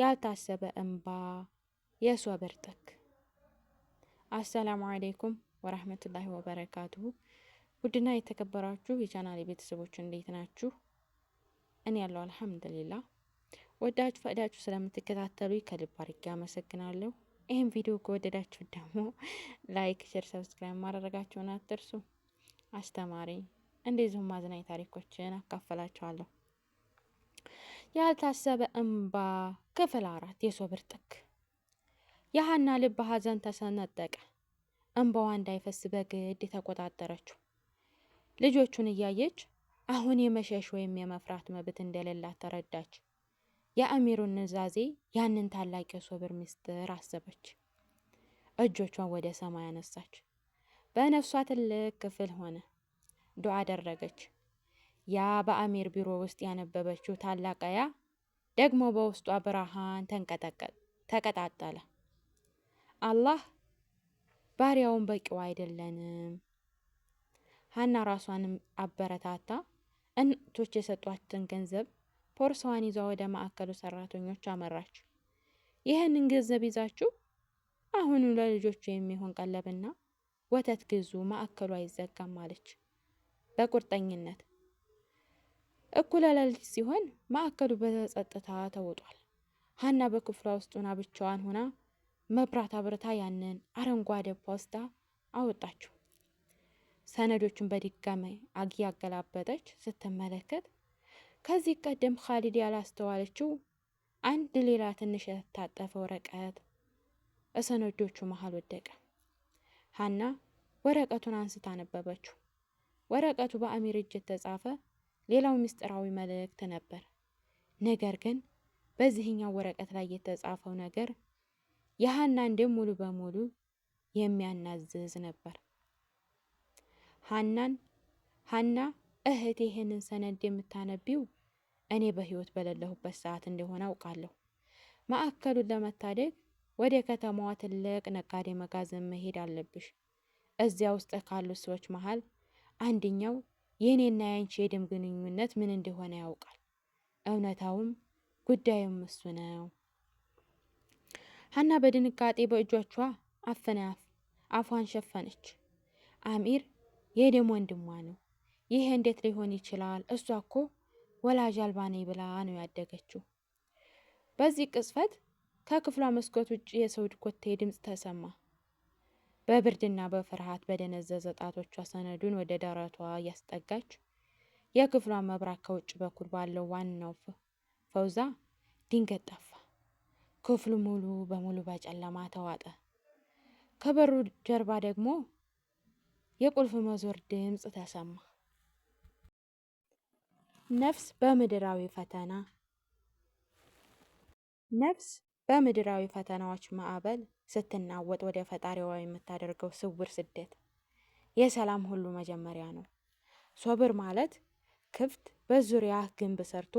ያልታሰበ እንባ፣ የሶብር ጥግ። አሰላሙ አለይኩም ወራህመቱላሂ ወበረካቱሁ። ውድና የተከበራችሁ የቻናሌ ቤተሰቦች እንዴት ናችሁ? እኔ ያለው አልሐምዱሊላህ። ወዳችሁ ፈቅዳችሁ ስለምትከታተሉ ከልብ አድርጌ አመሰግናለሁ። ይህም ቪዲዮ ከወደዳችሁ ደግሞ like፣ share፣ subscribe ማድረጋችሁን አትርሱ። አስተማሪ እንደዚሁም አዝናኝ ታሪኮችን አካፈላችኋለሁ። ያልታሰበ እንባ ክፍል 4፣ የሶብር ጥግ። የሀና ልብ በሀዘን ተሰነጠቀ። እንባዋ እንዳይፈስ በግድ ተቆጣጠረችው። ልጆቹን እያየች አሁን የመሸሽ ወይም የመፍራት መብት እንደሌላት ተረዳች። የአሚሩን ኑዛዜ፣ ያንን ታላቅ የሶብር ምስጢር አሰበች። እጆቿን ወደ ሰማይ አነሳች። በነፍሷ ትልቅ ክፍል ሆነ ዱዓ አደረገች። ያ በአሚር ቢሮ ውስጥ ያነበበችው ታላቅ አያ ደግሞ በውስጧ ብርሃን ተቀጣጠለ። አላህ ባሪያውን በቂው አይደለንም። ሀና ራሷንም አበረታታ እናቶች የሰጧትን ገንዘብ ቦርሳዋን ይዛ ወደ ማዕከሉ ሰራተኞች አመራች። ይህንን ገንዘብ ይዛችሁ አሁኑ ለልጆቹ የሚሆን ቀለብና ወተት ግዙ፣ ማዕከሉ አይዘጋም አለች በቁርጠኝነት። እኩለ ሌሊት ሲሆን ማዕከሉ በጸጥታ ተውጧል። ሀና በክፍሏ ውስጥ ሆና ብቻዋን ሆና መብራት አብርታ ያንን አረንጓዴ ፖስታ አወጣችው። ሰነዶቹን በድጋሚ እያገላበጠች ስትመለከት ከዚህ ቀደም ካሊድ ያላስተዋለችው አንድ ሌላ ትንሽ የታጠፈ ወረቀት ሰነዶቹ መሀል ወደቀ። ሀና ወረቀቱን አንስታ ነበበችው። ወረቀቱ በአሚር እጅ የተጻፈ ሌላው ምስጢራዊ መልእክት ነበር። ነገር ግን በዚህኛው ወረቀት ላይ የተጻፈው ነገር የሀናን ደም ሙሉ በሙሉ የሚያናዝዝ ነበር። ሀናን ሀና እህቴ፣ ይህንን ሰነድ የምታነቢው እኔ በህይወት በሌለሁበት ሰዓት እንደሆነ አውቃለሁ። ማዕከሉን ለመታደግ ወደ ከተማዋ ትልቅ ነጋዴ መጋዘን መሄድ አለብሽ። እዚያ ውስጥ ካሉት ሰዎች መሀል አንደኛው የእኔና የአንቺ የደም ግንኙነት ምን እንደሆነ ያውቃል። እውነታውም ጉዳዩም እሱ ነው። ሀና በድንጋጤ በእጆቿ አፈነ አፏን ሸፈነች። አሚር የደም ወንድሟ ነው። ይህ እንዴት ሊሆን ይችላል? እሷ እኮ ወላጅ አልባ ነኝ ብላ ነው ያደገችው። በዚህ ቅጽበት ከክፍሏ መስኮት ውጭ የሰው ኮቴ ድምፅ ተሰማ። በብርድና በፍርሃት በደነዘዘ ጣቶቿ ሰነዱን ወደ ደረቷ እያስጠጋች የክፍሏ መብራት ከውጭ በኩል ባለው ዋናው ፈውዛ ድንገት ጠፋ። ክፍሉ ሙሉ በሙሉ በጨለማ ተዋጠ። ከበሩ ጀርባ ደግሞ የቁልፍ መዞር ድምፅ ተሰማ። ነፍስ በምድራዊ ፈተና ነፍስ በምድራዊ ፈተናዎች ማዕበል ስትናወጥ ወደ ፈጣሪዋ የምታደርገው ስውር ስደት የሰላም ሁሉ መጀመሪያ ነው። ሶብር ማለት ክፍት በዙሪያ ግንብ ሰርቶ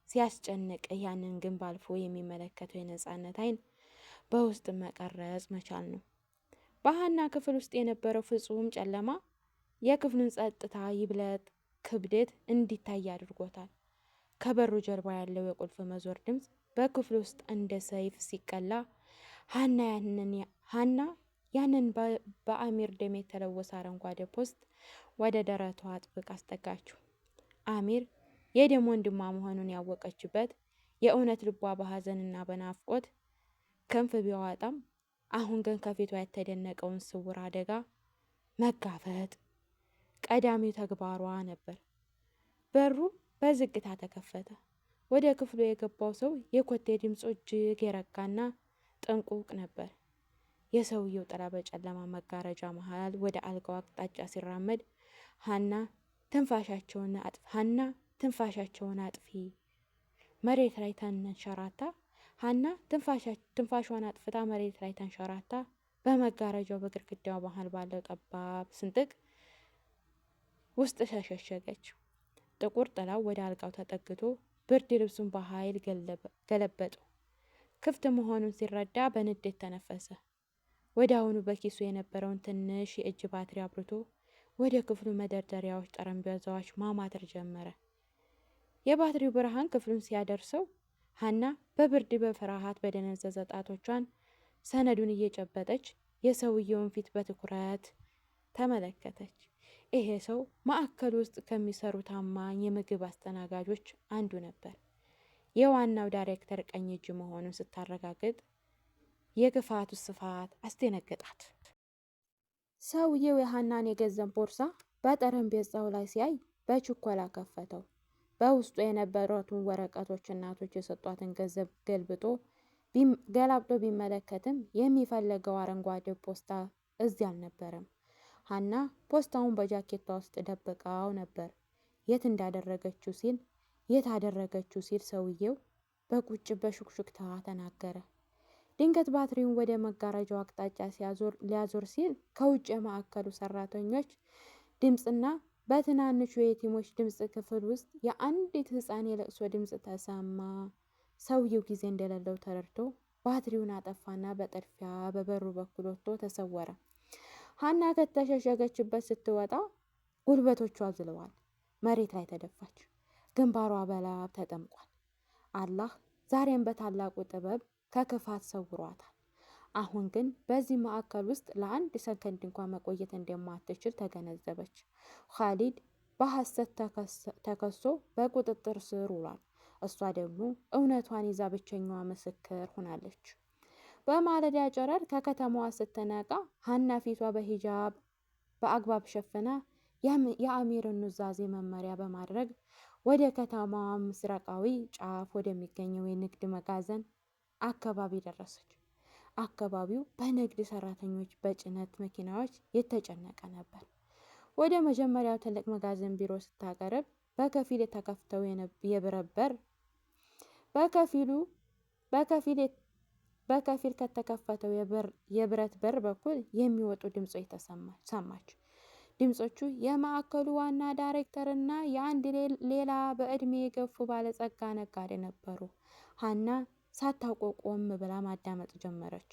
ሲያስጨንቅ ያንን ግንብ አልፎ የሚመለከተው የነጻነት አይን በውስጥ መቀረጽ መቻል ነው። በሀና ክፍል ውስጥ የነበረው ፍጹም ጨለማ የክፍሉን ጸጥታ ይብለጥ ክብደት እንዲታይ አድርጎታል። ከበሩ ጀርባ ያለው የቁልፍ መዞር ድምፅ በክፍሉ ውስጥ እንደ ሰይፍ ሲቀላ ሀና ያንን በአሚር ደም የተለወሰ አረንጓዴ ፖስት ወደ ደረቷ አጥብቃ አስጠጋችው። አሚር የደም ወንድሟ መሆኑን ያወቀችበት የእውነት ልቧ በሀዘንና በናፍቆት ክንፍ ቢያወጣም አሁን ግን ከፊቷ የተደነቀውን ስውር አደጋ መጋፈጥ ቀዳሚው ተግባሯ ነበር። በሩ በዝግታ ተከፈተ። ወደ ክፍሉ የገባው ሰው የኮቴ ድምፁ እጅግ የረጋና ጥንቁቅ ነበር። የሰውየው ጥላ በጨለማ መጋረጃ መሀል ወደ አልጋው አቅጣጫ ሲራመድ ሀና ትንፋሻቸውን አጥፊ መሬት ላይ ተንሸራታ ሀና ትንፋሿን አጥፍታ መሬት ላይ ተንሸራታ በመጋረጃው በግድግዳው መሀል ባለው ጠባብ ስንጥቅ ውስጥ ተሸሸገች። ጥቁር ጥላው ወደ አልጋው ተጠግቶ ብርድ ልብሱን በኃይል ገለበጠው። ክፍት መሆኑን ሲረዳ በንዴት ተነፈሰ። ወዲያውኑ በኪሱ የነበረውን ትንሽ የእጅ ባትሪ አብርቶ ወደ ክፍሉ መደርደሪያዎች፣ ጠረጴዛዎች ማማተር ጀመረ። የባትሪው ብርሃን ክፍሉን ሲያደርሰው ሀና በብርድ በፍርሃት በደነዘዘ ጣቶቿን ሰነዱን እየጨበጠች የሰውየውን ፊት በትኩረት ተመለከተች። ይሄ ሰው ማዕከል ውስጥ ከሚሰሩ ታማኝ የምግብ አስተናጋጆች አንዱ ነበር። የዋናው ዳይሬክተር ቀኝ እጅ መሆኑን ስታረጋግጥ የክፋቱ ስፋት አስደነገጣት። ሰውየው የሀናን የገንዘብ ቦርሳ በጠረጴዛው ላይ ሲያይ በችኮላ ከፈተው። በውስጡ የነበሩትን ወረቀቶች እናቶች የሰጧትን ገንዘብ ገልብጦ ገላብጦ ቢመለከትም የሚፈለገው አረንጓዴ ፖስታ እዚያ አልነበረም። ሀና ፖስታውን በጃኬቷ ውስጥ ደብቃው ነበር። የት እንዳደረገችው ሲል የት አደረገችው ሲል ሰውየው በቁጭ በሹክሹክታ ተናገረ። ድንገት ባትሪውን ወደ መጋረጃው አቅጣጫ ሊያዞር ሲል ከውጭ የማዕከሉ ሰራተኞች ድምፅና በትናንሹ የየቲሞች ድምፅ ክፍል ውስጥ የአንዲት ሕፃን የለቅሶ ድምፅ ተሰማ። ሰውየው ጊዜ እንደሌለው ተረድቶ ባትሪውን አጠፋና በጥድፊያ በበሩ በኩል ወጥቶ ተሰወረ። ሀና ከተሸሸገችበት ስትወጣ ጉልበቶቿ ዝለዋል። መሬት ላይ ተደፋች። ግንባሯ በላብ ተጠምቋል። አላህ ዛሬም በታላቁ ጥበብ ከክፋት ሰውሯታል። አሁን ግን በዚህ ማዕከል ውስጥ ለአንድ ሰከንድ እንኳን መቆየት እንደማትችል ተገነዘበች። ኻሊድ በሐሰት ተከሶ በቁጥጥር ስር ውሏል። እሷ ደግሞ እውነቷን ይዛ ብቸኛዋ ምስክር ሆናለች። በማለዳ ጨረር ከከተማዋ ስትነቃ ሀና ፊቷ በሂጃብ በአግባብ ሸፍና የአሚርን ኑዛዜ መመሪያ በማድረግ ወደ ከተማዋ ምስራቃዊ ጫፍ ወደሚገኘው የንግድ መጋዘን አካባቢ ደረሰች። አካባቢው በንግድ ሰራተኞች፣ በጭነት መኪናዎች የተጨነቀ ነበር። ወደ መጀመሪያው ትልቅ መጋዘን ቢሮ ስታቀርብ በከፊል የተከፍተው የብረት በር በከፊሉ በከፊል በከፊል ከተከፈተው የብረት በር በኩል የሚወጡ ድምጾች ተሰማች። ድምጾቹ የማዕከሉ ዋና ዳይሬክተር እና የአንድ ሌላ በዕድሜ የገፉ ባለጸጋ ነጋዴ ነበሩ። ሀና ሳታውቀው ቆም ብላ ማዳመጥ ጀመረች።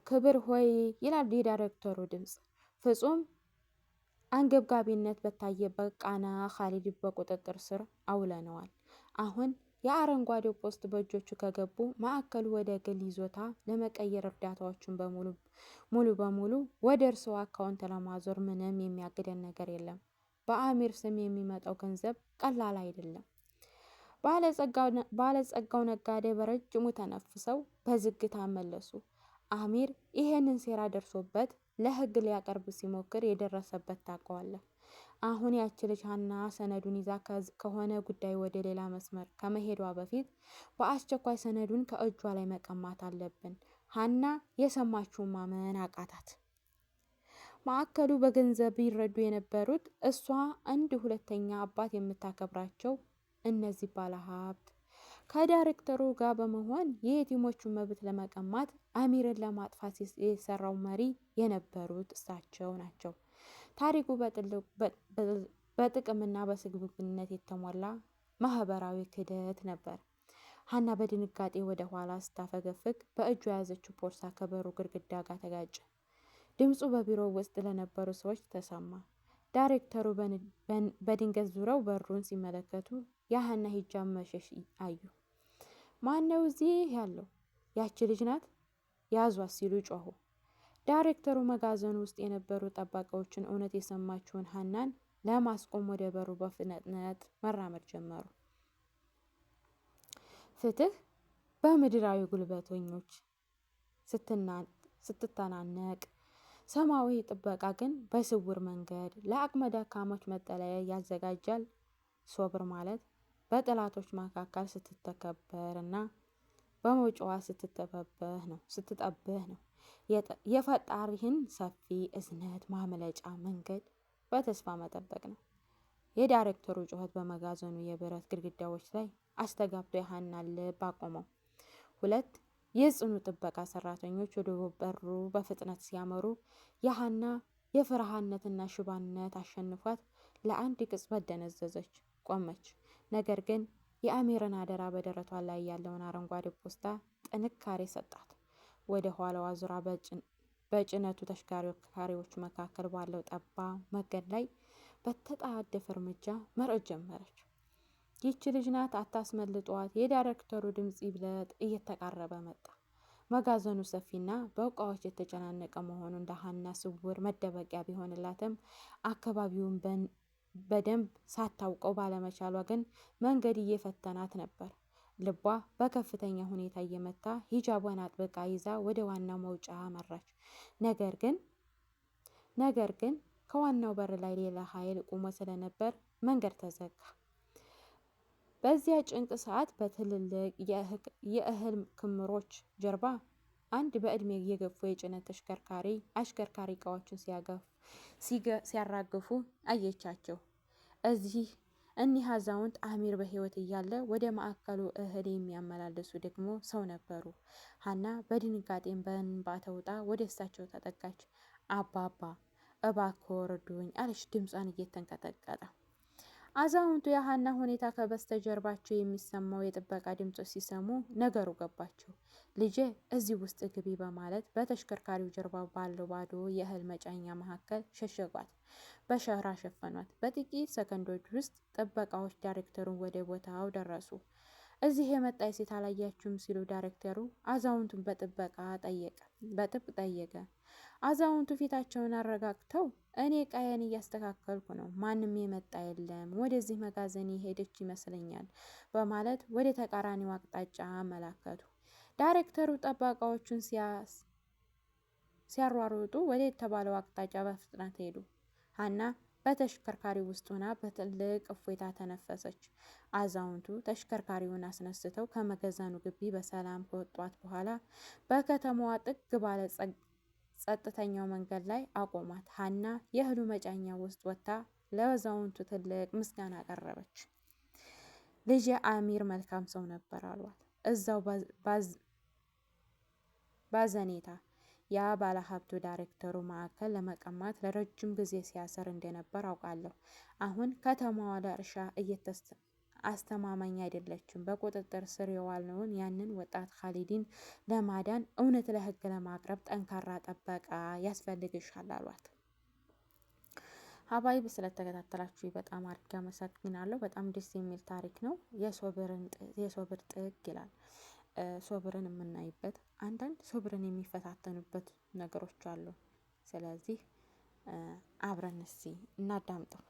ክብር ሆይ ይላል የዳይሬክተሩ ድምፅ ፍጹም አንገብጋቢነት በታየበት ቃና፣ ካሊድ በቁጥጥር ስር አውለነዋል። አሁን የአረንጓዴው ፖስት በእጆቹ ከገቡ ማዕከሉ ወደ ግል ይዞታ ለመቀየር እርዳታዎቹን በሙሉ ሙሉ በሙሉ ወደ እርስዎ አካውንት ለማዞር ምንም የሚያግደን ነገር የለም። በአሚር ስም የሚመጣው ገንዘብ ቀላል አይደለም። ባለጸጋው ነጋዴ በረጅሙ ተነፍሰው በዝግታ መለሱ። አሚር ይሄንን ሴራ ደርሶበት ለህግ ሊያቀርብ ሲሞክር የደረሰበት ታውቀዋለህ። አሁን ያች ልጅ ሀና ሰነዱን ይዛ ከሆነ ጉዳይ ወደ ሌላ መስመር ከመሄዷ በፊት በአስቸኳይ ሰነዱን ከእጇ ላይ መቀማት አለብን። ሀና የሰማችውን ማመን አቃታት። ማዕከሉ በገንዘብ ይረዱ የነበሩት እሷ እንደ ሁለተኛ አባት የምታከብራቸው እነዚህ ባለሀብት ከዳይሬክተሩ ጋር በመሆን የየቲሞቹን መብት ለመቀማት አሚርን ለማጥፋት የሰራው መሪ የነበሩት እሳቸው ናቸው። ታሪኩ በጥቅምና በስግብግብነት የተሞላ ማህበራዊ ክህደት ነበር። ሀና በድንጋጤ ወደ ኋላ ስታፈገፍግ በእጁ የያዘችው ቦርሳ ከበሩ ግድግዳ ጋር ተጋጨ። ድምፁ በቢሮው ውስጥ ለነበሩ ሰዎች ተሰማ። ዳይሬክተሩ በድንገት ዙረው በሩን ሲመለከቱ የሀና ሂጃብ መሸሽ አዩ። ማነው እዚህ ያለው? ያቺ ልጅ ናት፣ ያዟት ሲሉ ጮሁ። ዳይሬክተሩ መጋዘኑ ውስጥ የነበሩ ጠባቂዎችን እውነት የሰማችውን ሀናን ለማስቆም ወደ በሩ በፍጥነት መራመድ ጀመሩ። ፍትህ በምድራዊ ጉልበተኞች ስትተናነቅ፣ ሰማያዊ ጥበቃ ግን በስውር መንገድ ለአቅመ ደካሞች መጠለያ ያዘጋጃል። ሶብር ማለት በጠላቶች መካከል ስትተከበር እና በመውጫዋ ስትጠብህ ነው። የፈጣሪህን ሰፊ እዝነት ማምለጫ መንገድ በተስፋ መጠበቅ ነው። የዳይሬክተሩ ጩኸት በመጋዘኑ የብረት ግድግዳዎች ላይ አስተጋብቶ የሀናን ልብ አቆመው። ሁለት የጽኑ ጥበቃ ሰራተኞች ወደ በሩ በፍጥነት ሲያመሩ የሀና የፍርሃነትና ሽባነት አሸንፏት ለአንድ ቅጽበት ደነዘዘች፣ ቆመች። ነገር ግን የአሚርን አደራ በደረቷ ላይ ያለውን አረንጓዴ ፖስታ ጥንካሬ ሰጣት። ወደ ኋላዋ ዙራ በጭነቱ ተሽከርካሪዎች መካከል ባለው ጠባብ መንገድ ላይ በተጣደፈ እርምጃ መሮጥ ጀመረች። ይቺ ልጅ ናት፣ አታስመልጧት። የዳይሬክተሩ ድምፅ ይብለጥ እየተቃረበ መጣ። መጋዘኑ ሰፊና በእቃዎች የተጨናነቀ መሆኑን ለሀና ስውር መደበቂያ ቢሆንላትም አካባቢውን በደንብ ሳታውቀው ባለመቻሏ ግን መንገድ እየፈተናት ነበር። ልቧ በከፍተኛ ሁኔታ እየመታ ሂጃቧን አጥብቃ ይዛ ወደ ዋናው መውጫ አመራች። ነገር ግን ከዋናው በር ላይ ሌላ ኃይል ቆሞ ስለነበር መንገድ ተዘጋ። በዚያ ጭንቅ ሰዓት በትልልቅ የእህል ክምሮች ጀርባ አንድ በእድሜ የገፉ የጭነት ተሽከርካሪ አሽከርካሪ እቃዎችን ሲያራግፉ አየቻቸው። እዚህ እኒህ አዛውንት አሚር በሕይወት እያለ ወደ ማዕከሉ እህል የሚያመላልሱ ደግሞ ሰው ነበሩ። ሀና በድንጋጤም በእንባ ተውጣ ወደ እሳቸው ተጠጋች። አባባ፣ እባክዎ እርዱኝ አለች ድምጿን እየተንቀጠቀጠ። አዛውንቱ የሀና ሁኔታ ከበስተጀርባቸው የሚሰማው የጥበቃ ድምጾች ሲሰሙ ነገሩ ገባቸው። ልጄ፣ እዚህ ውስጥ ግቢ በማለት በተሽከርካሪው ጀርባ ባለው ባዶ የእህል መጫኛ መካከል ሸሸጓት። በሸራ ሸፈኗት። በጥቂት ሰከንዶች ውስጥ ጥበቃዎች ዳይሬክተሩን ወደ ቦታው ደረሱ። እዚህ የመጣ ሴት አላያችሁም ሲሉ ዳይሬክተሩ አዛውንቱን በጥበቃ ጠየቀ በጥብቅ ጠየቀ። አዛውንቱ ፊታቸውን አረጋግተው እኔ ዕቃዬን እያስተካከልኩ ነው፣ ማንም የመጣ የለም፣ ወደዚህ መጋዘን የሄደች ይመስለኛል በማለት ወደ ተቃራኒው አቅጣጫ አመላከቱ። ዳይሬክተሩ ጠባቃዎቹን ሲያሯሩጡ ወደ የተባለው አቅጣጫ በፍጥነት ሄዱ። ሀና በተሽከርካሪ ውስጥ ሆና በትልቅ እፎይታ ተነፈሰች። አዛውንቱ ተሽከርካሪውን አስነስተው ከመጋዘኑ ግቢ በሰላም ከወጧት በኋላ በከተማዋ ጥግ ባለ ጸጥተኛው መንገድ ላይ አቆሟት። ሀና የእህሉ መጫኛ ውስጥ ወጥታ ለአዛውንቱ ትልቅ ምስጋና አቀረበች። ልጄ አሚር መልካም ሰው ነበር አሏት። እዛው ባዘኔታ ያ ባለሀብቱ ዳይሬክተሩ ማዕከል ለመቀማት ለረጅም ጊዜ ሲያሰር እንደነበር አውቃለሁ። አሁን ከተማዋ ለእርሻ አስተማማኝ አይደለችም። በቁጥጥር ስር የዋልነውን ያንን ወጣት ካሊድን ለማዳን እውነት ለህግ ለማቅረብ ጠንካራ ጠበቃ ያስፈልግሻል አሏት። ሀባይብ፣ ስለተከታተላችሁ በጣም አድርጌ አመሰግናለሁ። በጣም ደስ የሚል ታሪክ ነው። የሶብር ጥግ ይላል። ሶብርን የምናይበት፣ አንዳንድ ሶብርን የሚፈታተኑበት ነገሮች አሉ። ስለዚህ አብረን እስቲ እናዳምጠው።